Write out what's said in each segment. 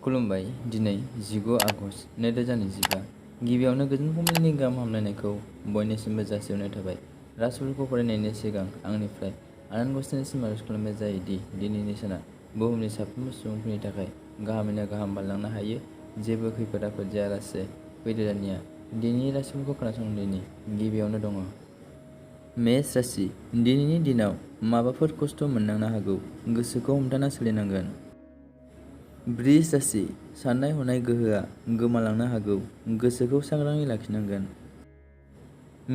खुलुमबाय। दिनै 19 आगस्ट 2025। गिबियावनो गोजोन फुंबिलिनि गाहाम हामलायनायखौ बयनिसिमबो जासिहरनाय थाबाय। राशिफोरखौ फरायनायनि सिगां आंनिफ्राय आनान गसाइनिसिम आरज खालामनाय जायो दि दिनैनि साना बुहुमनि साफ्रोमबो सुबुंफोरनि थाखाय गाहामैनो गाहाम बारलांनो हायो। जेबो खैफोद आफोद जायालासे फैदो दानिया दिनैनि राशिफोरखौ खोनासंनायनि गिबियावनो दङ। मेष राशि। दिनैनि दिनाव माबाफोर खस्थ' मोननांनो हागौ। गोसोखौ हमथाना सोलिनांगोन। बृष राशि। साननाय हनाय गोहोआ गोमालांनो हागौ। गोसोखौ सांग्राङै लाखिनांगोन।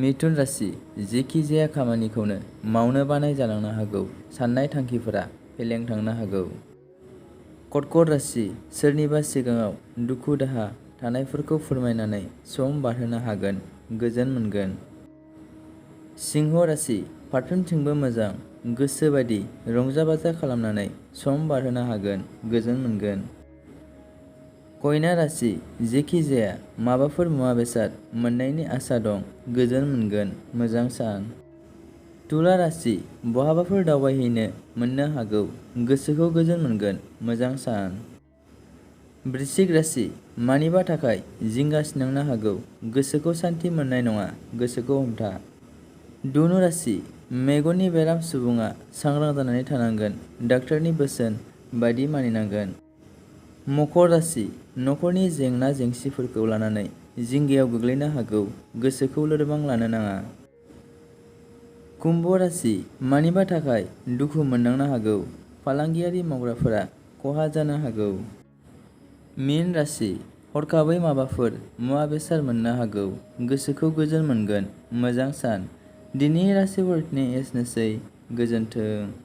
मिथुन राशि। जेखि जाया खामानिखौनो मावनो बानाय जालांनो हागौ। साननाय थांखिफोरा फेलें थांनो हागौ। कर्कट राशि। सोरनिबा सिगाङाव दुखु दाहा थानायफोरखौ फोरमायनानै सम बारहोनो हागोन। गोजोन मोनगोन। सिंह राशि। फारफ्रोमथिंबो मोजां। गोसो बायदि रंजा बाजा खालामनानै सम बारहोनो हागोन। गोजोन मोनगोन। कन्या राशि। जेखि जाया माबाफोर मुवा बेसाद मोननायनि आसा दं। गोजोन मोनगोन। मोजां सान। तुला राशि। बहाबाफोर दावबायहैनो मोननो हागौ। गोसोखौ गोजोन मोनगोन। मोजां सान। वृश्चिक राशि। मानिबा थाखाय जिंगासिनांनो हागौ। गोसोखौ सान्थि मोननाय नङा। गोसोखौ हमथा। धनु राशि। मेगननि बेराम सुबुङा सांग्रां जानानै थानांगोन। डाक्टारनि बोसोन बायदि मानिनांगोन। मकर राशि। नखरनि जेंना जेंसिफोरखौ लानानै जिंगायाव गोग्लैनो हागौ। गोसोखौ लोरबां लानो नाङा। कुम्भ राशि। मानिबा थाखाय दुखु मोननांनो हागौ। फालांगियारि मावग्राफोरा खहा जानो हागौ। मीन राशि। हरखाबै माबाफोर मुवा बेसाद मोननो हागौ। गोसोखौ गोजोन मोनगोन। मोजां सान। दिनैनि राशिफोरनि एसेनोसै। गोजोन्थों।